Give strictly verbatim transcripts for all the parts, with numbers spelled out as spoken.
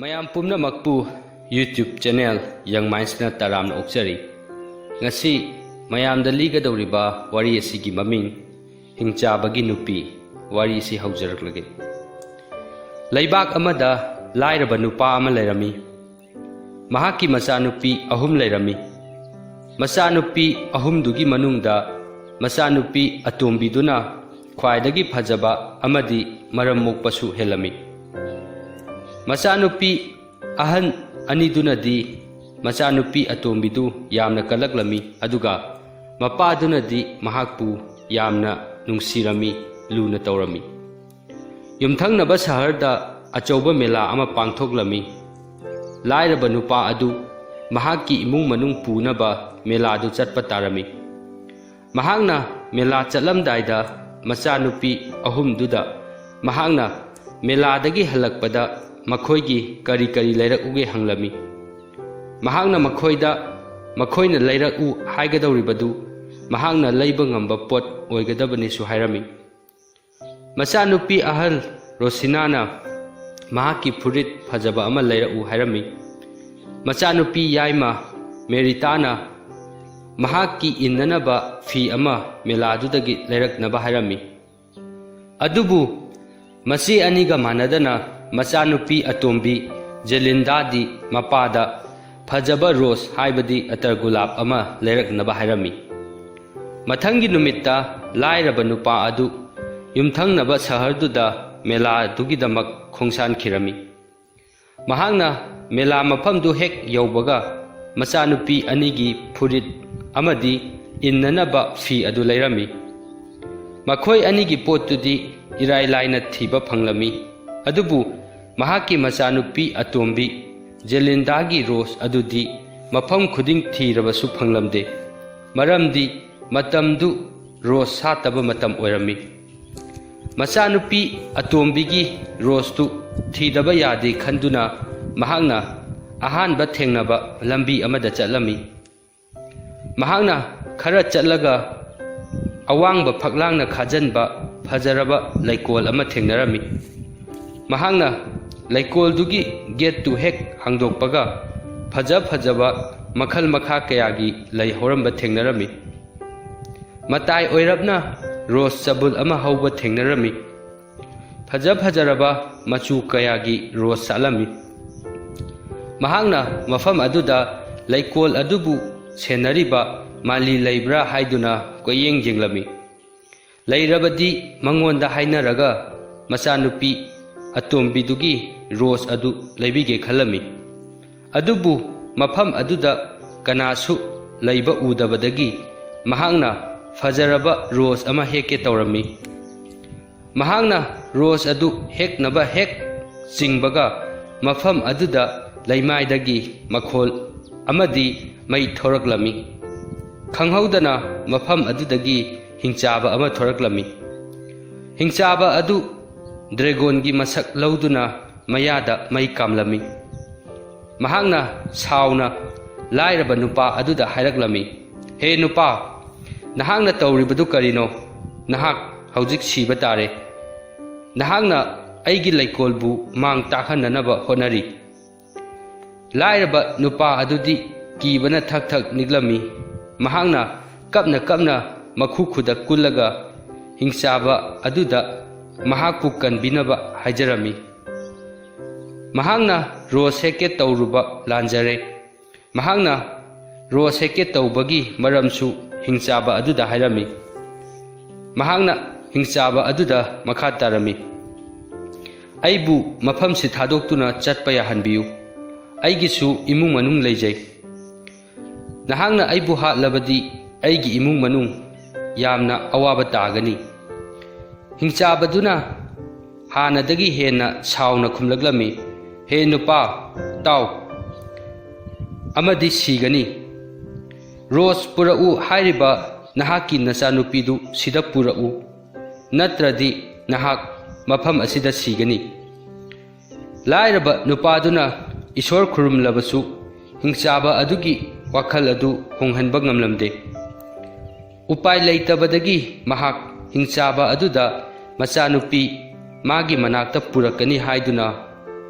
ꯃꯌꯥꯝ ꯄꯨꯝꯅꯃꯛꯄꯨ YouTube channel Young Mindsꯅ ꯇꯔꯥꯝꯅ ꯑꯣꯛꯆꯔꯤ꯫ ꯉꯁꯤ ꯃꯌꯥꯝꯗ ꯂꯤꯒꯗꯧꯔꯤꯕ ꯋꯥꯔꯤ ꯑꯁꯤꯒꯤ ꯃꯃꯤꯡ ꯍꯤꯡꯆꯥꯕꯒꯤ ꯅꯨꯄꯤ꯫ ꯋꯥꯔꯤ ꯑꯁꯤ ꯍꯧꯖꯔꯛꯂꯒꯦ꯫ ꯂꯩꯕꯥꯛ ꯑꯃꯗ ꯂꯥꯏꯔꯕ ꯅꯨꯄꯥ ꯑꯃ ꯂꯩꯔꯝꯃꯤ꯫ ꯃꯍꯥꯛꯀꯤ ꯃꯆꯥꯅꯨꯄꯤ ꯑꯍꯨꯝ ꯂꯩꯔꯝꯃꯤ꯫ ꯃꯆꯥꯅꯨꯄꯤ ꯑꯍꯨꯝꯗꯨꯒꯤ ꯃꯅꯨꯡꯗ ꯃꯆꯥꯅꯨꯄꯤ ꯑꯇꯣꯝꯕꯤꯗꯨꯅ ꯈ꯭ꯋꯥꯏꯗꯒꯤ ꯐꯖꯕ ꯑꯃꯗꯤ ꯃꯔꯝ ꯃꯣꯛꯄꯁꯨ ꯍꯦꯜꯂꯝꯃꯤ꯫ ꯃꯆꯥꯅꯨꯄꯤ ꯑꯍꯟ ꯑꯅꯤꯗꯨꯅꯗꯤ ꯃꯆꯥꯅꯨꯄꯤ ꯑꯇꯣꯝꯕꯤꯗꯨ ꯌꯥꯝꯅ ꯀꯜꯂꯛꯂꯝꯃꯤ, ꯑꯗꯨꯒ ꯃꯄꯥꯗꯨꯅꯗꯤ ꯃꯍꯥꯛꯄꯨ ꯌꯥꯝꯅ ꯅꯨꯡꯁꯤꯔꯝꯃꯤ, ꯂꯨꯅ ꯇꯧꯔꯝꯃꯤ꯫ ꯌꯨꯝꯊꯪꯅꯕ ꯁꯍꯔꯗ ꯑꯆꯧꯕ ꯃꯦꯂꯥ ꯑꯃ ꯄꯥꯡꯊꯣꯛꯂꯝꯃꯤ꯫ ꯂꯥꯏꯔꯕ ꯅꯨꯄꯥ ꯑꯗꯨ ꯃꯍꯥꯛꯀꯤ ꯏꯃꯨꯡ ꯃꯅꯨꯡ ꯄꯨꯅꯕ ꯃꯦꯂꯥꯗꯨ ꯆꯠꯄ ꯇꯥꯔꯝꯃꯤ꯫ ꯃꯍꯥꯛꯅ ꯃꯦꯂꯥ ꯆꯠꯂꯝꯗꯥꯏꯗ ꯃꯆꯥꯅꯨꯄꯤ ꯑꯍꯨꯝꯗꯨꯗ ꯃꯍꯥꯛꯅ ꯃꯦꯂꯥꯗꯒꯤ ꯍꯜꯂꯛꯄꯗ ꯃꯈꯣꯏꯒꯤ ꯀꯔꯤ ꯀꯔꯤ ꯂꯩꯔꯛꯎꯒꯦ ꯍꯪꯂꯝꯃꯤ꯫ ꯃꯍꯥꯛꯅ ꯃꯈꯣꯏꯗ ꯃꯈꯣꯏꯅ ꯂꯩꯔꯛꯎ ꯍꯥꯏꯒꯗꯧꯔꯤꯕꯗꯨ ꯃꯍꯥꯛꯅ ꯂꯩꯕ ꯉꯝꯕ ꯄꯣꯠ ꯑꯣꯏꯒꯗꯕꯅꯤꯁꯨ ꯍꯥꯏꯔꯝꯃꯤ꯫ ꯃꯆꯥꯅꯨꯄꯤ ꯑꯍꯜ ꯔꯣꯁꯤꯅꯥꯅ ꯃꯍꯥꯛꯀꯤ ꯐꯨꯔꯤꯠ ꯐꯖꯕ ꯑꯃ ꯂꯩꯔꯛꯎ ꯍꯥꯏꯔꯝꯃꯤ꯫ ꯃꯆꯥꯅꯨꯄꯤ ꯌꯥꯏꯃ ꯃꯦꯔꯤꯇꯥꯅ ꯃꯍꯥꯛꯀꯤ ꯏꯟꯅꯅꯕ ꯐꯤ ꯑꯃ ꯃꯦꯂꯥꯗꯨꯗꯒꯤ ꯂꯩꯔꯛꯅꯕ ꯍꯥꯏꯔꯝꯃꯤ꯫ ꯑꯗꯨꯕꯨ ꯃꯆꯦ ꯑꯅꯤꯒ ꯃꯥꯟꯅꯗꯅ ꯃꯆꯥꯅꯨꯄꯤ ꯑꯇꯣꯝꯕꯤ ꯖꯦꯂꯤꯟꯗꯥꯗꯤ ꯃꯄꯥꯗ ꯐꯖꯕ ꯔꯣꯁ ꯍꯥꯏꯕꯗꯤ ꯑꯇꯔ ꯒꯨꯂꯥꯞ ꯑꯃ ꯂꯩꯔꯛꯅꯕ ꯍꯥꯏꯔꯝꯃꯤ꯫ ꯃꯊꯪꯒꯤ ꯅꯨꯃꯤꯠꯇ ꯂꯥꯏꯔꯕ ꯅꯨꯄꯥ ꯑꯗꯨ ꯌꯨꯝꯊꯪꯅꯕ ꯁꯍꯔꯗꯨꯗ ꯃꯦꯂꯥꯗꯨꯒꯤꯗꯃꯛ ꯈꯣꯡꯁꯥꯟꯈꯤꯔꯝꯃꯤ꯫ ꯃꯍꯥꯛꯅ ꯃꯦꯂꯥ ꯃꯐꯝꯗꯨ ꯍꯦꯛ ꯌꯧꯕꯒ ꯃꯆꯥꯅꯨꯄꯤ ꯑꯅꯤꯒꯤ ꯐꯨꯔꯤꯠ ꯑꯃꯗꯤ ꯏꯟꯅꯅꯕ ꯐꯤ ꯑꯗꯨ ꯂꯩꯔꯝꯃꯤ꯫ ꯃꯈꯣꯏ ꯑꯅꯤꯒꯤ ꯄꯣꯠꯇꯨꯗꯤ ꯏꯔꯥꯏ ꯂꯥꯏꯅ ꯊꯤꯕ ꯐꯪꯂꯝꯃꯤ, ꯑꯗꯨꯕꯨ ꯃꯍꯥꯛꯀꯤ ꯃꯆꯥꯅꯨꯄꯤ ꯑꯇꯣꯝꯕꯤ ꯖꯦꯂꯤꯟꯗꯥꯒꯤ ꯔꯣꯁ ꯑꯗꯨꯗꯤ ꯃꯐꯝ ꯈꯨꯗꯤꯡ ꯊꯤꯔꯕꯁꯨ ꯐꯪꯂꯝꯗꯦ, ꯃꯔꯝꯗꯤ ꯃꯇꯝꯗꯨ ꯔꯣꯁ ꯁꯥꯠꯇꯕ ꯃꯇꯝ ꯑꯣꯏꯔꯝꯃꯤ꯫ ꯃꯆꯥꯅꯨꯄꯤ ꯑꯇꯣꯝꯕꯤꯒꯤ ꯔꯣꯁꯇꯨ ꯊꯤꯗꯕ ꯌꯥꯗꯦ ꯈꯟꯗꯨꯅ ꯃꯍꯥꯛꯅ ꯑꯍꯥꯟꯕ ꯊꯦꯡꯅꯕ ꯂꯝꯕꯤ ꯑꯃꯗ ꯆꯠꯂꯝꯃꯤ꯫ ꯃꯍꯥꯛꯅ ꯈꯔ ꯆꯠꯂꯒ ꯑꯋꯥꯡꯕ ꯐꯛꯂꯥꯡꯅ ꯈꯥꯖꯤꯟꯕ ꯐꯖꯔꯕ ꯂꯩꯀꯣꯜ ꯑꯃ ꯊꯦꯡꯅꯔꯝꯃꯤ꯫ ꯃꯍꯥꯛꯅ ꯂꯩꯀꯣꯜꯗꯨꯒꯤ ꯒꯦꯠꯇꯨ ꯍꯦꯛ ꯍꯥꯡꯗꯣꯛꯄꯒ ꯐꯖ ꯐꯖꯕ ꯃꯈꯜ ꯃꯈꯥ ꯀꯌꯥꯒꯤ ꯂꯩ ꯍꯧꯔꯝꯕ ꯊꯦꯡꯅꯔꯝꯃꯤ꯫ ꯃꯇꯥꯏ ꯑꯣꯏꯔꯞꯅ ꯔꯣꯁ ꯆꯕꯨꯜ ꯑꯃ ꯍꯧꯕ ꯊꯦꯡꯅꯔꯝꯃꯤ꯫ ꯐꯖ ꯐꯖꯔꯕ ꯃꯆꯨ ꯀꯌꯥꯒꯤ ꯔꯣꯁ ꯁꯥꯠꯂꯝꯃꯤ꯫ ꯃꯍꯥꯛꯅ ꯃꯐꯝ ꯑꯗꯨꯗ ꯂꯩꯀꯣꯜ ꯑꯗꯨꯕꯨ ꯁꯦꯟꯅꯔꯤꯕ ꯃꯥꯂꯤ ꯂꯩꯕ꯭ꯔꯥ ꯍꯥꯏꯗꯨꯅ ꯀꯣꯏꯌꯦꯡ ꯌꯦꯡꯂꯝꯃꯤ꯫ ꯂꯩꯔꯕꯗꯤ ꯃꯉꯣꯟꯗ ꯍꯥꯏꯅꯔꯒ ꯃꯆꯥꯅꯨꯄꯤ ꯑꯇꯣꯝꯕꯤꯗꯨꯒꯤ ꯔꯣꯁ ꯑꯗꯨ ꯂꯩꯕꯤꯒꯦ ꯈꯜꯂꯝꯃꯤ꯫ ꯑꯗꯨꯕꯨ ꯃꯐꯝ ꯑꯗꯨꯗ ꯀꯅꯥꯁꯨ ꯂꯩꯕ ꯎꯗꯕꯗꯒꯤ ꯃꯍꯥꯛꯅ ꯐꯖꯔꯕ ꯔꯣꯁ ꯑꯃ ꯍꯦꯛꯀꯦ ꯇꯧꯔꯝꯃꯤ꯫ ꯃꯍꯥꯛꯅ ꯔꯣꯁ ꯑꯗꯨ ꯍꯦꯛꯅꯕ ꯍꯦꯛ ꯆꯤꯡꯕꯒ ꯃꯐꯝ ꯑꯗꯨꯗ ꯂꯩꯃꯥꯏꯗꯒꯤ ꯃꯈꯣꯜ ꯑꯃꯗꯤ ꯃꯩ ꯊꯣꯔꯛꯂꯝꯃꯤ꯫ ꯈꯪꯍꯧꯗꯅ ꯃꯐꯝ ꯑꯗꯨꯗꯒꯤ ꯍꯤꯡꯆꯥꯕ ꯑꯃ ꯊꯣꯔꯛꯂꯝꯃꯤ꯫ ꯍꯤꯡꯆꯥꯕ ꯑꯗꯨ ꯗ꯭ꯔꯦꯒꯣꯟꯒꯤ ꯃꯁꯛ ꯂꯧꯗꯨꯅ ꯃꯌꯥꯗ ꯃꯩ ꯀꯥꯝꯂꯝꯃꯤ꯫ ꯃꯍꯥꯛꯅ ꯁꯥꯎꯅ ꯂꯥꯏꯔꯕ ꯅꯨꯄꯥ ꯑꯗꯨꯗ ꯍꯥꯏꯔꯛꯂꯝꯃꯤ, "ꯍꯦ ꯅꯨꯄꯥ, ꯅꯍꯥꯛꯅ ꯇꯧꯔꯤꯕꯗꯨ ꯀꯔꯤꯅꯣ? ꯅꯍꯥꯛ ꯍꯧꯖꯤꯛ ꯁꯤꯕ ꯇꯥꯔꯦ꯫ ꯅꯍꯥꯛꯅ ꯑꯩꯒꯤ ꯂꯩꯀꯣꯜꯕꯨ ꯃꯥꯡ ꯇꯥꯛꯍꯟꯅꯅꯕ ꯍꯣꯠꯅꯔꯤ꯫" ꯂꯥꯏꯔꯕ ꯅꯨꯄꯥ ꯑꯗꯨꯗꯤ ꯀꯤꯕꯅ ꯊꯛ ꯊꯛ ꯅꯤꯛꯂꯝꯃꯤ꯫ ꯃꯍꯥꯛꯅ ꯀꯞꯅ ꯀꯞꯅ ꯃꯈꯨ ꯈꯨꯗ ꯀꯨꯜꯂꯒ ꯍꯤꯡꯆꯥꯕ ꯑꯗꯨꯗ ꯃꯍꯥꯛꯄꯨ ꯀꯟꯕꯤꯅꯕ ꯍꯥꯏꯖꯔꯝꯃꯤ꯫ ꯃꯍꯥꯛꯅ ꯔꯣꯁ ꯍꯦꯛꯀꯦ ꯇꯧꯔꯨꯕ ꯂꯥꯟꯖꯔꯦ꯫ ꯃꯍꯥꯛꯅ ꯔꯣꯁ ꯍꯦꯛꯀꯦ ꯇꯧꯕꯒꯤ ꯃꯔꯝꯁꯨ ꯍꯤꯡꯆꯥꯕ ꯑꯗꯨꯗ ꯍꯥꯏꯔꯝꯃꯤ꯫ ꯃꯍꯥꯛꯅ ꯍꯤꯡꯆꯥꯕ ꯑꯗꯨꯗ ꯃꯈꯥ ꯇꯥꯔꯝꯃꯤ, "ꯑꯩꯕꯨ ꯃꯐꯝꯁꯤ ꯊꯥꯗꯣꯛꯇꯨꯅ ꯆꯠꯄ ꯌꯥꯍꯟꯕꯤꯌꯨ꯫ ꯑꯩꯒꯤꯁꯨ ꯏꯃꯨꯡ ꯃꯅꯨꯡ ꯂꯩꯖꯩ꯫ ꯅꯍꯥꯛꯅ ꯑꯩꯕꯨ ꯍꯥꯠꯂꯕꯗꯤ ꯑꯩꯒꯤ ꯏꯃꯨꯡ ꯃꯅꯨꯡ ꯌꯥꯝꯅ ꯑꯋꯥꯕ ꯇꯥꯒꯅꯤ꯫" ꯍꯤꯡꯆꯥꯕꯗꯨꯅ ꯍꯥꯟꯅꯗꯒꯤ ꯍꯦꯟꯅ ꯁꯥꯎꯅ ꯈꯨꯝꯂꯛꯂꯝꯃꯤ, "ꯍꯦ ꯅꯨꯄꯥ, ꯇꯥꯎ, ꯑꯃꯗꯤ ꯁꯤꯒꯅꯤ꯫ ꯔꯣꯁ ꯄꯨꯔꯛꯎ ꯍꯥꯏꯔꯤꯕ ꯅꯍꯥꯛꯀꯤ ꯅꯆꯥꯅꯨꯄꯤꯗꯨ ꯁꯤꯗ ꯄꯨꯔꯛꯎ, ꯅꯠꯇ꯭ꯔꯗꯤ ꯅꯍꯥꯛ ꯃꯐꯝ ꯑꯁꯤꯗ ꯁꯤꯒꯅꯤ꯫" ꯂꯥꯏꯔꯕ ꯅꯨꯄꯥꯗꯨꯅ ꯏꯁꯣꯔ ꯈꯨꯔꯨꯝꯂꯕꯁꯨ ꯍꯤꯡꯆꯥꯕ ꯑꯗꯨꯒꯤ ꯋꯥꯈꯜ ꯑꯗꯨ ꯍꯣꯡꯍꯟꯕ ꯉꯝꯂꯝꯗꯦ꯫ ꯎꯄꯥꯏ ꯂꯩꯇꯕꯗꯒꯤ ꯃꯍꯥꯛ ꯍꯤꯡꯆꯥꯕ ꯑꯗꯨꯗ ꯃꯆꯥꯅꯨꯄꯤ ꯃꯥꯒꯤ ꯃꯅꯥꯛꯇ ꯄꯨꯔꯛꯀꯅꯤ ꯍꯥꯏꯗꯨꯅ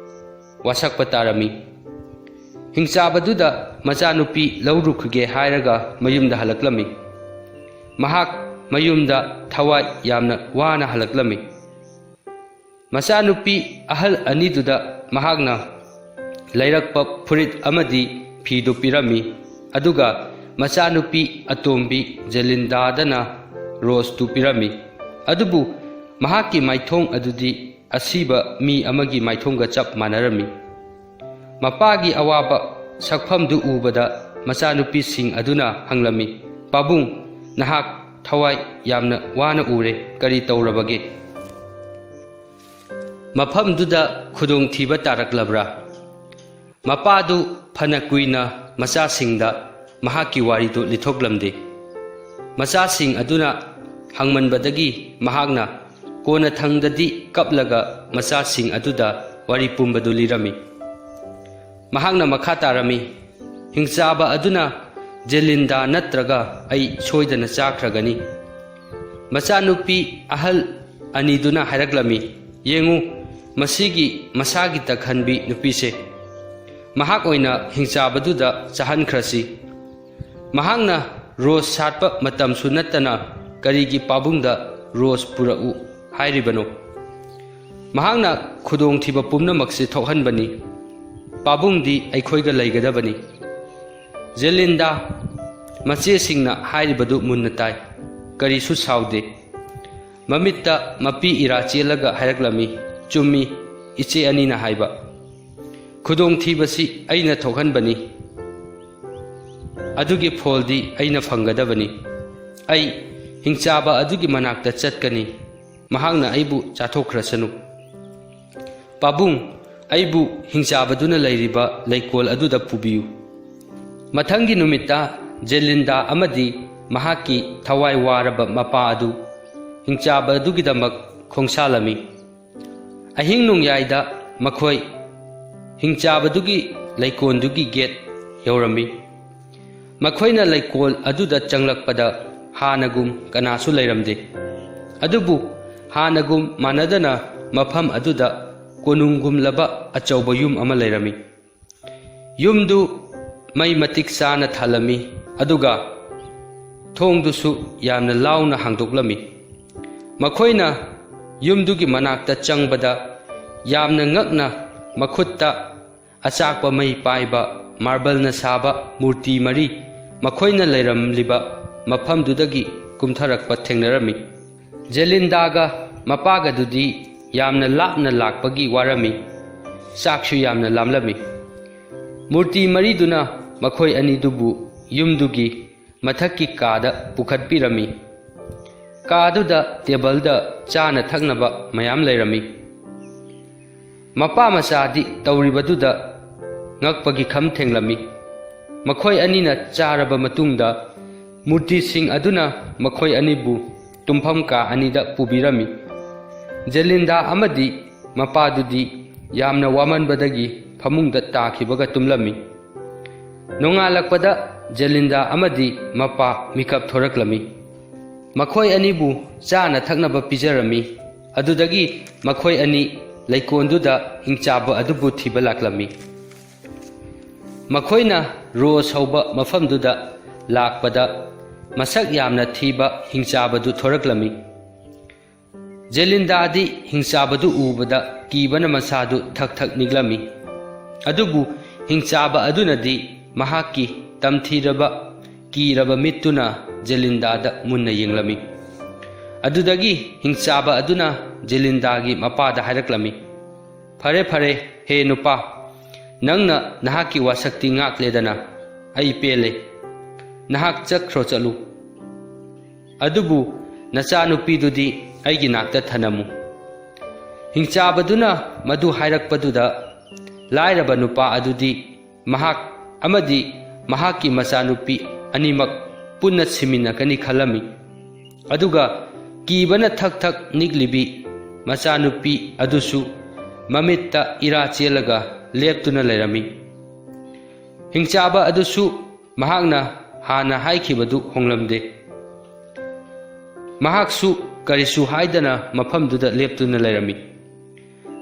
ꯋꯥꯁꯛꯄ ꯇꯥꯔꯝꯃꯤ꯫ ꯍꯤꯡꯆꯥꯕꯗꯨꯗ ꯃꯆꯥꯅꯨꯄꯤ ꯂꯧꯔꯨꯈꯤꯒꯦ ꯍꯥꯏꯔꯒ ꯃꯌꯨꯝꯗ ꯍꯜꯂꯛꯂꯝꯃꯤ꯫ ꯃꯍꯥꯛ ꯃꯌꯨꯝꯗ ꯊꯋꯥꯏ ꯌꯥꯝꯅ ꯋꯥꯅ ꯍꯜꯂꯛꯂꯝꯃꯤ꯫ ꯃꯆꯥꯅꯨꯄꯤ ꯑꯍꯜ ꯑꯅꯤꯗꯨꯗ ꯃꯍꯥꯛꯅ ꯂꯩꯔꯛꯄ ꯐꯨꯔꯤꯠ ꯑꯃꯗꯤ ꯐꯤꯗꯨ ꯄꯤꯔꯝꯃꯤ꯫ ꯑꯗꯨꯒ ꯃꯆꯥꯅꯨꯄꯤ ꯑꯇꯣꯝꯕꯤ ꯖꯦꯂꯤꯟꯗꯥꯗꯅ ꯔꯣꯁꯇꯨ ꯄꯤꯔꯝꯃꯤ꯫ ꯑꯗꯨꯕꯨ ꯃꯍꯥꯛꯀꯤ ꯃꯥꯏꯊꯣꯡ ꯑꯗꯨꯗꯤ ꯑꯁꯤꯕ ꯃꯤ ꯑꯃꯒꯤ ꯃꯥꯏꯊꯣꯡꯒ ꯆꯞ ꯃꯥꯟꯅꯔꯝꯃꯤ꯫ ꯃꯄꯥꯒꯤ ꯑꯋꯥꯕ ꯁꯛꯐꯝꯗꯨ ꯎꯕꯗ ꯃꯆꯥꯅꯨꯄꯤꯁꯤꯡ ꯑꯗꯨꯅ ꯍꯪꯂꯝꯃꯤ, "ꯄꯥꯕꯨꯡ, ꯅꯍꯥꯛ ꯊꯋꯥꯏ ꯌꯥꯝꯅ ꯋꯥꯅ ꯎꯔꯦ, ꯀꯔꯤ ꯇꯧꯔꯕꯒꯦ? ꯃꯐꯝꯗꯨꯗ ꯈꯨꯗꯣꯡꯊꯤꯕ ꯇꯥꯔꯛꯂꯕ꯭ꯔꯥ?" ꯃꯄꯥꯗꯨ ꯐꯅ ꯀꯨꯏꯅ ꯃꯆꯥꯁꯤꯡꯗ ꯃꯍꯥꯛꯀꯤ ꯋꯥꯔꯤꯗꯨ ꯂꯤꯊꯣꯛꯂꯝꯗꯦ꯫ ꯃꯆꯥꯁꯤꯡ ꯑꯗꯨꯅ ꯍꯪꯃꯟꯕꯗꯒꯤ ꯃꯍꯥꯛꯅ ꯀꯣꯟꯅꯊꯪꯗꯗꯤ ꯀꯞꯂꯒ ꯃꯆꯥꯁꯤꯡ ꯑꯗꯨꯗ ꯋꯥꯔꯤ ꯄꯨꯝꯕꯗꯨ ꯂꯤꯔꯝꯃꯤ꯫ ꯃꯍꯥꯛꯅ ꯃꯈꯥ ꯇꯥꯔꯝꯃꯤ, "ꯍꯤꯡꯆꯥꯕ ꯑꯗꯨꯅ ꯖꯦꯂꯤꯟꯗꯥ ꯅꯠꯇ꯭ꯔꯒ ꯑꯩ ꯁꯣꯏꯗꯅ ꯆꯥꯈ꯭ꯔꯒꯅꯤ꯫" ꯃꯆꯥꯅꯨꯄꯤ ꯑꯍꯜ ꯑꯅꯤꯗꯨꯅ ꯍꯥꯏꯔꯛꯂꯝꯃꯤ, "ꯌꯦꯡꯉꯨ, ꯃꯁꯤꯒꯤ ꯃꯁꯥꯒꯤ ꯇꯛꯍꯟꯕꯤ ꯅꯨꯄꯤꯁꯦ꯫ ꯃꯍꯥꯛ ꯑꯣꯏꯅ ꯍꯤꯡꯆꯥꯕꯗꯨꯗ ꯆꯥꯍꯟꯈ꯭ꯔꯁꯤ꯫ ꯃꯍꯥꯛꯅ ꯔꯣꯁ ꯁꯥꯠꯄ ꯃꯇꯝꯁꯨ ꯅꯠꯇꯅ ꯀꯔꯤꯒꯤ ꯄꯥꯕꯨꯡꯗ ꯔꯣꯁ ꯄꯨꯔꯛꯎ ꯍꯥꯏꯔꯤꯕꯅꯣ? ꯃꯍꯥꯛꯅ ꯈꯨꯗꯣꯡꯊꯤꯕ ꯄꯨꯝꯅꯃꯛꯁꯤ ꯊꯣꯛꯍꯟꯕꯅꯤ꯫ ꯄꯥꯕꯨꯡꯗꯤ ꯑꯩꯈꯣꯏꯒ ꯂꯩꯒꯗꯕꯅꯤ꯫" ꯖꯦꯂꯤꯟꯗꯥ ꯃꯆꯦꯁꯤꯡꯅ ꯍꯥꯏꯔꯤꯕꯗꯨ ꯃꯨꯟꯅ ꯇꯥꯏ꯫ ꯀꯔꯤꯁꯨ ꯁꯥꯎꯗꯦ꯫ ꯃꯃꯤꯠꯇ ꯃꯄꯤ ꯏꯔꯥ ꯆꯦꯜꯂꯒ ꯍꯥꯏꯔꯛꯂꯝꯃꯤ, "ꯆꯨꯝꯃꯤ, ꯏꯆꯦ ꯑꯅꯤꯅ ꯍꯥꯏꯕ꯫ ꯈꯨꯗꯣꯡꯊꯤꯕꯁꯤ ꯑꯩꯅ ꯊꯣꯛꯍꯟꯕꯅꯤ꯫ ꯑꯗꯨꯒꯤ ꯐꯣꯜꯗꯤ ꯑꯩꯅ ꯐꯪꯒꯗꯕꯅꯤ꯫ ꯑꯩ ꯍꯤꯡꯆꯥꯕ ꯑꯗꯨꯒꯤ ꯃꯅꯥꯛꯇ ꯆꯠꯀꯅꯤ꯫ ꯃꯍꯥꯛꯅ ꯑꯩꯕꯨ ꯆꯥꯊꯣꯛꯈ꯭ꯔꯁꯅꯨ꯫ ꯄꯥꯕꯨꯡ, ꯑꯩꯕꯨ ꯍꯤꯡꯆꯥꯕꯗꯨꯅ ꯂꯩꯔꯤꯕ ꯂꯩꯀꯣꯜ ꯑꯗꯨꯗ ꯄꯨꯕꯤꯌꯨ꯫" ꯃꯊꯪꯒꯤ ꯅꯨꯃꯤꯠꯇ ꯖꯦꯂꯤꯟꯗꯥ ꯑꯃꯗꯤ ꯃꯍꯥꯛꯀꯤ ꯊꯋꯥꯏ ꯋꯥꯔꯕ ꯃꯄꯥ ꯑꯗꯨ ꯍꯤꯡꯆꯥꯕ ꯑꯗꯨꯒꯤꯗꯃꯛ ꯈꯣꯡꯁꯥꯜꯂꯝꯃꯤ꯫ ꯑꯍꯤꯡ ꯅꯣꯡꯌꯥꯏꯗ ꯃꯈꯣꯏ ꯍꯤꯡꯆꯥꯕꯗꯨꯒꯤ ꯂꯩꯀꯣꯜꯗꯨꯒꯤ ꯒꯦꯠ ꯌꯧꯔꯝꯃꯤ꯫ ꯃꯈꯣꯏꯅ ꯂꯩꯀꯣꯜ ꯑꯗꯨꯗ ꯆꯪꯂꯛꯄꯗ ꯍꯥꯟꯅꯒꯨꯝ ꯀꯅꯥꯁꯨ ꯂꯩꯔꯝꯗꯦ꯫ ꯑꯗꯨꯕꯨ ꯍꯥꯟꯅꯒꯨꯝ ꯃꯥꯟꯅꯗꯅ ꯃꯐꯝ ꯑꯗꯨꯗ ꯀꯣꯅꯨꯡꯒꯨꯝꯂꯕ ꯑꯆꯧꯕ ꯌꯨꯝ ꯑꯃ ꯂꯩꯔꯝꯃꯤ꯫ ꯌꯨꯝꯗꯨ ꯃꯩ ꯃꯇꯤꯛ ꯆꯥꯅ ꯊꯥꯜꯂꯝꯃꯤ, ꯑꯗꯨꯒ ꯊꯣꯡꯗꯨꯁꯨ ꯌꯥꯝꯅ ꯂꯥꯎꯅ ꯍꯥꯡꯗꯣꯛꯂꯝꯃꯤ꯫ ꯃꯈꯣꯏꯅ ꯌꯨꯝꯗꯨꯒꯤ ꯃꯅꯥꯛꯇ ꯆꯪꯕꯗ, ꯌꯥꯝꯅ ꯉꯛꯅ ꯃꯈꯨꯠꯇ ꯑꯆꯥꯛꯄ ꯃꯩ ꯄꯥꯏꯕ ꯃꯥꯔꯕꯜꯅ ꯁꯥꯕ ꯃꯨꯔꯇꯤ ꯃꯔꯤ ꯃꯈꯣꯏꯅ ꯂꯩꯔꯝꯂꯤꯕ ꯃꯐꯝꯗꯨꯗꯒꯤ ꯀꯨꯝꯊꯔꯛꯄ ꯊꯦꯡꯅꯔꯝꯃꯤ꯫ ꯖꯦꯂꯤꯟꯗꯥꯒ ꯃꯄꯥꯒꯗꯨꯗꯤ ꯌꯥꯝꯅ ꯂꯥꯞꯅ ꯂꯥꯛꯄꯒꯤ ꯋꯥꯔꯝꯃꯤ꯫ ꯆꯥꯛꯁꯨ ꯌꯥꯝꯅ ꯂꯥꯝꯂꯝꯃꯤ꯫ ꯃꯨꯔꯇꯤ ꯃꯔꯤꯗꯨꯅ ꯃꯈꯣꯏ ꯑꯅꯤꯗꯨꯕꯨ ꯌꯨꯝꯗꯨꯒꯤ ꯃꯊꯛꯀꯤ ꯀꯥꯗ ꯄꯨꯈꯠꯄꯤꯔꯝꯃꯤ꯫ ꯀꯥꯗꯨꯗ ꯇꯦꯕꯜꯗ ꯆꯥꯅ ꯊꯛꯅꯕ ꯃꯌꯥꯝ ꯂꯩꯔꯝꯃꯤ꯫ ꯃꯄꯥ ꯃꯆꯥꯗꯤ ꯇꯧꯔꯤꯕꯗꯨꯗ ꯉꯛꯄꯒꯤ ꯈꯝ ꯊꯦꯡꯂꯝꯃꯤ꯫ ꯃꯈꯣꯏ ꯑꯅꯤꯅ ꯆꯥꯔꯕ ꯃꯇꯨꯡꯗ, ꯃꯨꯔꯇꯤꯁꯤꯡ ꯑꯗꯨꯅ ꯃꯈꯣꯏ ꯑꯅꯤꯕꯨ ꯇꯨꯝꯐꯝ ꯀꯥ ꯑꯅꯤꯗ ꯄꯨꯕꯤꯔꯝꯃꯤ꯫ ꯖꯦꯂꯤꯟꯗꯥ ꯑꯃꯗꯤ ꯃꯄꯥꯗꯨꯗꯤ ꯌꯥꯝꯅ ꯋꯥꯃꯟꯕꯗꯒꯤ ꯐꯃꯨꯡꯗ ꯇꯥꯈꯤꯕꯒ ꯇꯨꯝꯂꯝꯃꯤ꯫ ꯅꯣꯡꯉꯥꯜꯂꯛꯄꯗ ꯖꯦꯂꯤꯟꯗꯥ ꯑꯃꯗꯤ ꯃꯄꯥ ꯃꯤꯀꯞ ꯊꯣꯔꯛꯂꯝꯃꯤ꯫ ꯃꯈꯣꯏ ꯑꯅꯤꯕꯨ ꯆꯥꯅ ꯊꯛꯅꯕ ꯄꯤꯖꯔꯝꯃꯤ꯫ ꯑꯗꯨꯗꯒꯤ ꯃꯈꯣꯏ ꯑꯅꯤ ꯂꯩꯀꯣꯜꯗꯨꯗ ꯍꯤꯡꯆꯥꯕ ꯑꯗꯨꯕꯨ ꯊꯤꯕ ꯂꯥꯛꯂꯝꯃꯤ꯫ ꯃꯈꯣꯏꯅ ꯔꯣꯁ ꯍꯧꯕ ꯃꯐꯝꯗꯨꯗ ꯂꯥꯛꯄꯗ, ꯃꯁꯛ ꯌꯥꯝꯅ ꯊꯤꯕ ꯍꯤꯡꯆꯥꯕꯗꯨ ꯊꯣꯔꯛꯂꯝꯃꯤ꯫ ꯖꯦꯂꯤꯟꯗꯥꯗꯤ ꯍꯤꯡꯆꯥꯕꯗꯨ ꯎꯕꯗ ꯀꯤꯕꯅ ꯃꯁꯥꯗꯨ ꯊꯛ ꯊꯛ ꯅꯤꯛꯂꯝꯃꯤ꯫ ꯑꯗꯨꯕꯨ ꯍꯤꯡꯆꯥꯕ ꯑꯗꯨꯅꯗꯤ ꯃꯍꯥꯛꯀꯤ ꯇꯝꯊꯤꯔꯕ, ꯀꯤꯔꯕ ꯃꯤꯠꯇꯨꯅ ꯖꯦꯂꯤꯟꯗꯥꯗ ꯃꯨꯟꯅ ꯌꯦꯡꯂꯝꯃꯤ꯫ ꯑꯗꯨꯗꯒꯤ ꯍꯤꯡꯆꯥꯕ ꯑꯗꯨꯅ ꯖꯦꯂꯤꯟꯗꯥꯒꯤ ꯃꯄꯥꯗ ꯍꯥꯏꯔꯛꯂꯝꯃꯤ, "ꯐꯔꯦ, ꯐꯔꯦ, ꯍꯦ ꯅꯨꯄꯥ, ꯅꯪꯅ ꯅꯍꯥꯛꯀꯤ ꯋꯥꯁꯛꯇꯤ ꯉꯥꯛꯂꯦꯗꯅ꯫ ꯑꯩ ꯄꯦꯜꯂꯦ꯫ ꯅꯍꯥꯛ ꯆꯠꯈ꯭ꯔꯣ ꯆꯠꯂꯨ꯫ ꯑꯗꯨꯕꯨ ꯅꯆꯥꯅꯨꯄꯤꯗꯨꯗꯤ ꯑꯩꯒꯤ ꯅꯥꯛꯇ ꯊꯅꯝꯃꯨ꯫" ꯍꯤꯡꯆꯥꯕꯗꯨꯅ ꯃꯗꯨ ꯍꯥꯏꯔꯛꯄꯗꯨꯗ, ꯂꯥꯏꯔꯕ ꯅꯨꯄꯥ ꯑꯗꯨꯗꯤ ꯃꯍꯥꯛ ꯑꯃꯗꯤ ꯃꯍꯥꯛꯀꯤ ꯃꯆꯥꯅꯨꯄꯤ ꯑꯅꯤꯃꯛ ꯄꯨꯟꯅ ꯁꯤꯃꯤꯟꯅꯒꯅꯤ ꯈꯜꯂꯝꯃꯤ꯫ ꯑꯗꯨꯒ ꯀꯤꯕꯅ ꯊꯛ ꯊꯛ ꯅꯤꯛꯂꯤꯕꯤ ꯃꯆꯥꯅꯨꯄꯤ ꯑꯗꯨꯁꯨ ꯃꯃꯤꯠꯇ ꯏꯔꯥ ꯆꯦꯜꯂꯒ ꯂꯦꯞꯇꯨꯅ ꯂꯩꯔꯝꯃꯤ꯫ ꯍꯤꯡꯆꯥꯕ ꯑꯗꯨꯁꯨ ꯃꯍꯥꯛꯅ ꯍꯥꯟꯅ ꯍꯥꯏꯈꯤꯕꯗꯨ ꯍꯣꯡꯂꯝꯗꯦ꯫ ꯃꯍꯥꯛꯁꯨ ꯀꯔꯤꯁꯨ ꯍꯥꯏꯗꯅ ꯃꯐꯝꯗꯨꯗ ꯂꯦꯞꯇꯨꯅ ꯂꯩꯔꯝꯃꯤ꯫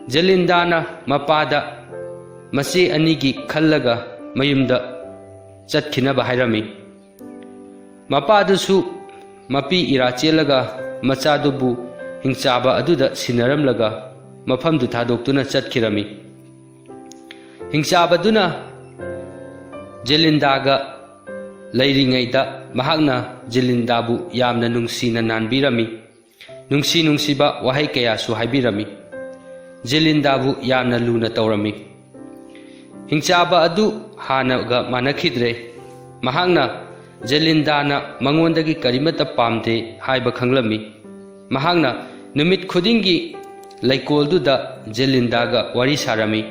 ꯖꯦꯂꯤꯟꯗꯥꯅ ꯃꯄꯥꯗ ꯃꯆꯦ ꯑꯅꯤꯒꯤ ꯈꯜꯂꯒ ꯃꯌꯨꯝꯗ ꯆꯠꯈꯤꯅꯕ ꯍꯥꯏꯔꯝꯃꯤ꯫ ꯃꯄꯥꯗꯨꯁꯨ ꯃꯄꯤ ꯏꯔꯥ ꯆꯦꯜꯂꯒ ꯃꯆꯥꯗꯨꯕꯨ ꯍꯤꯡꯆꯥꯕ ꯑꯗꯨꯗ ꯁꯤꯟꯅꯔꯝꯂꯒ ꯃꯐꯝꯗꯨ ꯊꯥꯗꯣꯛꯇꯨꯅ ꯆꯠꯈꯤꯔꯝꯃꯤ꯫ ꯍꯤꯡꯆꯥꯕꯗꯨꯅ ꯖꯦꯂꯤꯟꯗꯥꯒ ꯂꯩꯔꯤꯉꯩꯗ ꯃꯍꯥꯛꯅ ꯖꯦꯂꯤꯟꯗꯥꯕꯨ ꯌꯥꯝꯅ ꯅꯨꯡꯁꯤꯅ ꯅꯥꯟꯕꯤꯔꯝꯃꯤ꯫ ꯅꯨꯡꯁꯤ ꯅꯨꯡꯁꯤꯕ ꯋꯥꯍꯩ ꯀꯌꯥꯁꯨ ꯍꯥꯏꯕꯤꯔꯝꯃꯤ꯫ ꯖꯦꯂꯤꯟꯗꯥꯕꯨ ꯌꯥꯝꯅ ꯂꯨꯅ ꯇꯧꯔꯝꯃꯤ꯫ ꯍꯤꯡꯆꯥꯕ ꯑꯗꯨ ꯍꯥꯟꯅꯒ ꯃꯥꯟꯅꯈꯤꯗ꯭ꯔꯦ꯫ ꯃꯍꯥꯛꯅ ꯖꯦꯂꯤꯟꯗꯥꯅ ꯃꯉꯣꯟꯗꯒꯤ ꯀꯔꯤꯃꯠꯇ ꯄꯥꯝꯗꯦ ꯍꯥꯏꯕ ꯈꯪꯂꯝꯃꯤ꯫ ꯃꯍꯥꯛꯅ ꯅꯨꯃꯤꯠ ꯈꯨꯗꯤꯡꯒꯤ ꯂꯩꯀꯣꯜꯗꯨꯗ ꯖꯦꯂꯤꯟꯗꯥꯒ ꯋꯥꯔꯤ ꯁꯥꯔꯝꯃꯤ꯫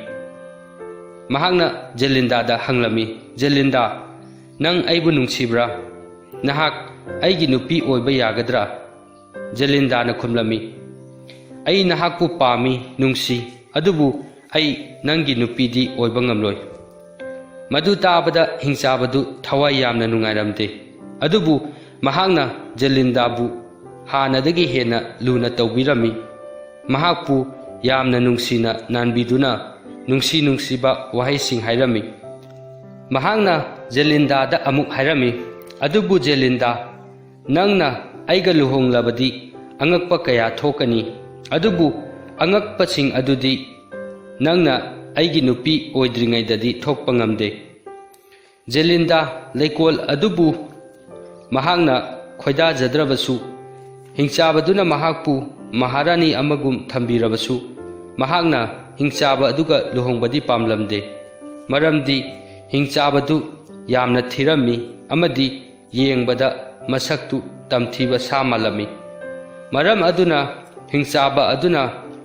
ꯃꯍꯥꯛꯅ ꯖꯦꯂꯤꯟꯗꯥꯗ ꯍꯪꯂꯝꯃꯤ, "ꯖꯦꯂꯤꯟꯗꯥ, ꯅꯪ ꯑꯩꯕꯨ ꯅꯨꯡꯁꯤꯕ꯭ꯔꯥ? ꯅꯍꯥꯛ ꯑꯩꯒꯤ ꯅꯨꯄꯤ ꯑꯣꯏꯕ ꯌꯥꯒꯗ꯭ꯔꯥ?" ꯖꯦꯂꯤꯟꯗꯥꯅ ꯈꯨꯝꯂꯝꯃꯤ, "ꯑꯩ ꯅꯍꯥꯛꯄꯨ ꯄꯥꯝꯃꯤ, ꯅꯨꯡꯁꯤ, ꯑꯗꯨꯕꯨ ꯑꯩ ꯅꯪꯒꯤ ꯅꯨꯄꯤꯗꯤ ꯑꯣꯏꯕ ꯉꯝꯂꯣꯏ꯫" ꯃꯗꯨ ꯇꯥꯕꯗ ꯍꯤꯡꯆꯥꯕꯗꯨ ꯊꯋꯥꯏ ꯌꯥꯝꯅ ꯅꯨꯡꯉꯥꯏꯔꯝꯗꯦ꯫ ꯑꯗꯨꯕꯨ ꯃꯍꯥꯛꯅ ꯖꯦꯂꯤꯟꯗꯥꯕꯨ ꯍꯥꯟꯅꯗꯒꯤ ꯍꯦꯟꯅ ꯂꯨꯅ ꯇꯧꯕꯤꯔꯝꯃꯤ꯫ ꯃꯍꯥꯛꯄꯨ ꯌꯥꯝꯅ ꯅꯨꯡꯁꯤꯅ ꯅꯥꯟꯕꯤꯗꯨꯅ ꯅꯨꯡꯁꯤ ꯅꯨꯡꯁꯤꯕ ꯋꯥꯍꯩꯁꯤꯡ ꯍꯥꯏꯔꯝꯃꯤ꯫ ꯃꯍꯥꯛꯅ ꯖꯦꯂꯤꯟꯗꯥꯗ ꯑꯃꯨꯛ ꯍꯥꯏꯔꯝꯃꯤ, "ꯑꯗꯨꯕꯨ ꯖꯦꯂꯤꯟꯗꯥ, ꯅꯪꯅ ꯑꯩꯒ ꯂꯨꯍꯣꯡꯂꯕꯗꯤ ꯑꯉꯛꯄ ꯀꯌꯥ ꯊꯣꯛꯀꯅꯤ꯫ ꯑꯗꯨꯕꯨ ꯑꯉꯛꯄꯁꯤꯡ ꯑꯗꯨꯗꯤ ꯅꯪꯅ ꯑꯩꯒꯤ ꯅꯨꯄꯤ ꯑꯣꯏꯗ꯭ꯔꯤꯉꯩꯗꯗꯤ ꯊꯣꯛꯄ ꯉꯝꯗꯦ꯫" ꯖꯦꯂꯤꯟꯗꯥ ꯂꯩꯀꯣꯜ ꯑꯗꯨꯕꯨ ꯃꯍꯥꯛꯅ ꯈꯣꯏꯗꯥꯖꯗ꯭ꯔꯕꯁꯨ, ꯍꯤꯡꯆꯥꯕꯗꯨꯅ ꯃꯍꯥꯛꯄꯨ ꯃꯍꯥꯔꯥꯅꯤ ꯑꯃꯒꯨꯝ ꯊꯝꯕꯤꯔꯕꯁꯨ, ꯃꯍꯥꯛꯅ ꯍꯤꯡꯆꯥꯕ ꯑꯗꯨꯒ ꯂꯨꯍꯣꯡꯕꯗꯤ ꯄꯥꯝꯂꯝꯗꯦ꯫ ꯃꯔꯝꯗꯤ ꯍꯤꯡꯆꯥꯕꯗꯨ ꯌꯥꯝꯅ ꯊꯤꯔꯝꯃꯤ ꯑꯃꯗꯤ ꯌꯦꯡꯕꯗ ꯃꯁꯛꯇꯨ ꯇꯝꯊꯤꯕ ꯁꯥ ꯃꯥꯜꯂꯝꯃꯤ꯫ ꯃꯔꯝ ꯑꯗꯨꯅ ꯍꯤꯡꯆꯥꯕ ꯑꯗꯨꯅ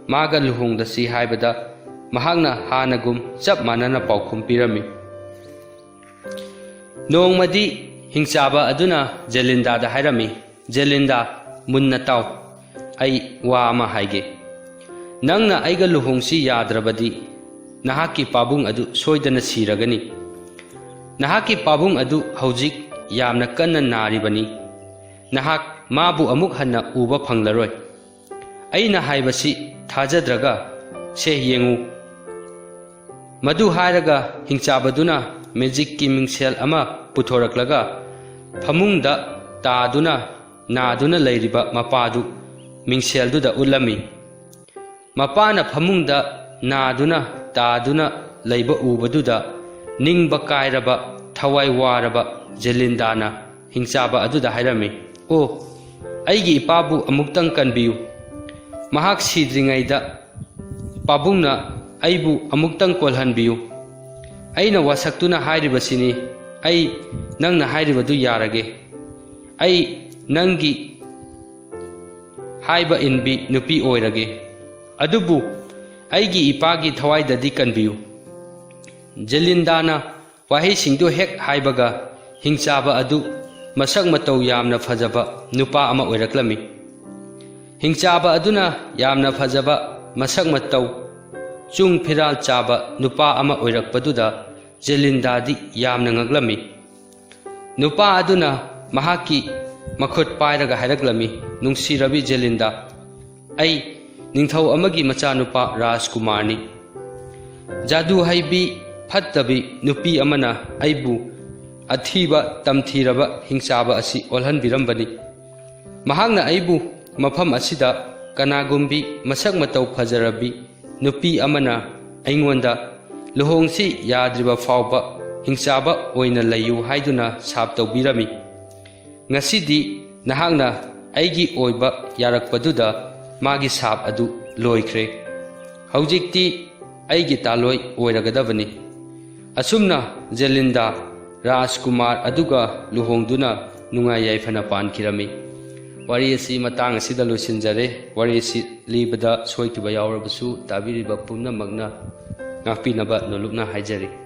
ꯃꯥꯒ ꯂꯨꯍꯣꯡꯗꯁꯤ ꯍꯥꯏꯕꯗ ꯃꯍꯥꯛꯅ ꯍꯥꯟꯅꯒꯨꯝ ꯆꯞ ꯃꯥꯟꯅꯅ ꯄꯥꯎꯈꯨꯝ ꯄꯤꯔꯝꯃꯤ꯫ ꯅꯣꯡꯃꯗꯤ ꯍꯤꯡꯆꯥꯕ ꯑꯗꯨꯅ ꯖꯦꯂꯤꯟꯗꯥꯗ ꯍꯥꯏꯔꯝꯃꯤ, "ꯖꯦꯂꯤꯟꯗꯥ, ꯃꯨꯟꯅ ꯇꯥꯎ꯫ ꯑꯩ ꯋꯥ ꯑꯃ ꯍꯥꯏꯒꯦ꯫ ꯅꯪꯅ ꯑꯩꯒ ꯂꯨꯍꯣꯡꯁꯤ ꯌꯥꯗ꯭ꯔꯕꯗꯤ ꯅꯍꯥꯛꯀꯤ ꯄꯥꯕꯨꯡ ꯑꯗꯨ ꯁꯣꯏꯗꯅ ꯁꯤꯔꯒꯅꯤ꯫ ꯅꯍꯥꯛꯀꯤ ꯄꯥꯕꯨꯡ ꯑꯗꯨ ꯍꯧꯖꯤꯛ ꯌꯥꯝꯅ ꯀꯟꯅ ꯅꯥꯔꯤꯕꯅꯤ꯫ ꯅꯍꯥꯛ ꯃꯥꯕꯨ ꯑꯃꯨꯛ ꯍꯟꯅ ꯎꯕ ꯐꯪꯂꯔꯣꯏ꯫ ꯑꯩꯅ ꯍꯥꯏꯕꯁꯤ ꯊꯥꯖꯗ꯭ꯔꯒ ꯁꯦ ꯌꯦꯡꯉꯨ꯫ ꯃꯗꯨ ꯍꯥꯏꯔꯒ ꯍꯤꯡꯆꯥꯕꯗꯨꯅ ꯃꯦꯖꯤꯛꯀꯤ ꯃꯤꯡꯁꯦꯜ ꯑꯃ ꯄꯨꯊꯣꯔꯛꯂꯒ ꯐꯃꯨꯡꯗ ꯇꯥꯗꯨꯅ ꯅꯥꯗꯨꯅ ꯂꯩꯔꯤꯕ ꯃꯄꯥꯗꯨ ꯃꯤꯡꯁꯦꯜꯗꯨꯗ ꯎꯠꯂꯝꯃꯤ꯫ ꯃꯄꯥꯅ ꯐꯃꯨꯡꯗ ꯅꯥꯗꯨꯅ ꯇꯥꯗꯨꯅ ꯂꯩꯕ ꯎꯕꯗꯨꯗ ꯅꯤꯡꯕ ꯀꯥꯏꯔꯕ, ꯊꯋꯥꯏ ꯋꯥꯔꯕ ꯖꯦꯂꯤꯟꯗꯥꯅ ꯍꯤꯡꯆꯥꯕ ꯑꯗꯨꯗ ꯍꯥꯏꯔꯝꯃꯤ, "ꯑꯣ, ꯑꯩꯒꯤ ꯏꯄꯥꯕꯨ ꯑꯃꯨꯛꯇꯪ ꯀꯟꯕꯤꯌꯨ꯫ ꯃꯍꯥꯛ ꯁꯤꯗ꯭ꯔꯤꯉꯩꯗ ꯄꯥꯕꯨꯡꯅ ꯑꯩꯕꯨ ꯑꯃꯨꯛꯇꯪ ꯀꯣꯜꯍꯟꯕꯤꯌꯨ꯫ ꯑꯩꯅ ꯋꯥꯁꯛꯇꯨꯅ ꯍꯥꯏꯔꯤꯕꯁꯤꯅꯤ, ꯑꯩ ꯅꯪꯅ ꯍꯥꯏꯔꯤꯕꯗꯨ ꯌꯥꯔꯒꯦ꯫ ꯑꯩ ꯅꯪꯒꯤ ꯍꯥꯏꯕ ꯏꯟꯕꯤ ꯅꯨꯄꯤ ꯑꯣꯏꯔꯒꯦ꯫ ꯑꯗꯨꯕꯨ ꯑꯩꯒꯤ ꯏꯄꯥꯒꯤ ꯊꯋꯥꯏꯗꯗꯤ ꯀꯟꯕꯤꯌꯨ꯫" ꯖꯦꯂꯤꯟꯗꯥꯅ ꯋꯥꯍꯩꯁꯤꯡꯗꯨ ꯍꯦꯛ ꯍꯥꯏꯕꯒ ꯍꯤꯡꯆꯥꯕ ꯑꯗꯨ ꯃꯁꯛ ꯃꯇꯧ ꯌꯥꯝꯅ ꯐꯖꯕ ꯅꯨꯄꯥ ꯑꯃ ꯑꯣꯏꯔꯛꯂꯝꯃꯤ꯫ ꯍꯤꯡꯆꯥꯕ ꯑꯗꯨꯅ ꯌꯥꯝꯅ ꯐꯖꯕ, ꯃꯁꯛ ꯃꯇꯧ, ꯆꯨꯡ ꯐꯤꯔꯥꯜ ꯆꯥꯕ ꯅꯨꯄꯥ ꯑꯃ ꯑꯣꯏꯔꯛꯄꯗꯨꯗ ꯖꯦꯂꯤꯟꯗꯥꯗꯤ ꯌꯥꯝꯅ ꯉꯛꯂꯝꯃꯤ꯫ ꯅꯨꯄꯥ ꯑꯗꯨꯅ ꯃꯍꯥꯛꯀꯤ ꯃꯈꯨꯠ ꯄꯥꯏꯔꯒ ꯍꯥꯏꯔꯛꯂꯝꯃꯤ, "ꯅꯨꯡꯁꯤꯔꯕꯤ ꯖꯦꯂꯤꯟꯗꯥ, ꯑꯩ ꯅꯤꯡꯊꯧ ꯑꯃꯒꯤ ꯃꯆꯥꯅꯨꯄꯥ ꯔꯥꯖꯀꯨꯃꯥꯔꯅꯤ꯫ ꯖꯥꯗꯨ ꯍꯩꯕꯤ ꯐꯠꯇꯕꯤ ꯅꯨꯄꯤ ꯑꯃꯅ ꯑꯩꯕꯨ ꯑꯊꯤꯕ ꯇꯝꯊꯤꯔꯕ ꯍꯤꯡꯆꯥꯕ ꯑꯁꯤ ꯑꯣꯜꯍꯟꯕꯤꯔꯝꯕꯅꯤ꯫ ꯃꯍꯥꯛꯅ ꯑꯩꯕꯨ ꯃꯐꯝ ꯑꯁꯤꯗ ꯀꯅꯥꯒꯨꯝꯕꯤ ꯃꯁꯛ ꯃꯇꯧ ꯐꯖꯔꯕꯤ ꯅꯨꯄꯤ ꯑꯃꯅ ꯑꯩꯉꯣꯟꯗ ꯂꯨꯍꯣꯡꯁꯤ ꯌꯥꯗ꯭ꯔꯤꯕ ꯐꯥꯎꯕ ꯍꯤꯡꯆꯥꯕ ꯑꯣꯏꯅ ꯂꯩꯌꯨ ꯍꯥꯏꯗꯨꯅ ꯁꯥꯞ ꯇꯧꯕꯤꯔꯝꯃꯤ꯫ ꯉꯁꯤꯗꯤ ꯅꯍꯥꯛꯅ ꯑꯩꯒꯤ ꯑꯣꯏꯕ ꯌꯥꯔꯛꯄꯗꯨꯗ ꯃꯥꯒꯤ ꯁꯥꯞ ꯑꯗꯨ ꯂꯣꯏꯈ꯭ꯔꯦ꯫ ꯍꯧꯖꯤꯛꯇꯤ ꯑꯩꯒꯤ ꯇꯥꯂꯣꯏ ꯑꯣꯏꯔꯒꯗꯕꯅꯤ꯫" ꯑꯁꯨꯝꯅ ꯖꯦꯂꯤꯟꯗꯥ ꯔꯥꯖꯀꯨꯃꯥꯔ ꯑꯗꯨꯒ ꯂꯨꯍꯣꯡꯗꯨꯅ ꯅꯨꯡꯉꯥꯏ ꯌꯥꯏꯐꯅ ꯄꯥꯟꯈꯤꯔꯝꯃꯤ꯫ ꯋꯥꯔꯤ ꯑꯁꯤ ꯃꯇꯥꯡ ꯑꯁꯤꯗ ꯂꯣꯏꯁꯤꯟꯖꯔꯦ꯫ ꯋꯥꯔꯤ ꯑꯁꯤ ꯂꯤꯕꯗ ꯁꯣꯏꯈꯤꯕ ꯌꯥꯎꯔꯕꯁꯨ ꯇꯥꯕꯤꯔꯤꯕ ꯄꯨꯝꯅꯃꯛꯅ ꯉꯥꯛꯄꯤꯅꯕ ꯅꯣꯂꯨꯛꯅ ꯍꯥꯏꯖꯔꯤ꯫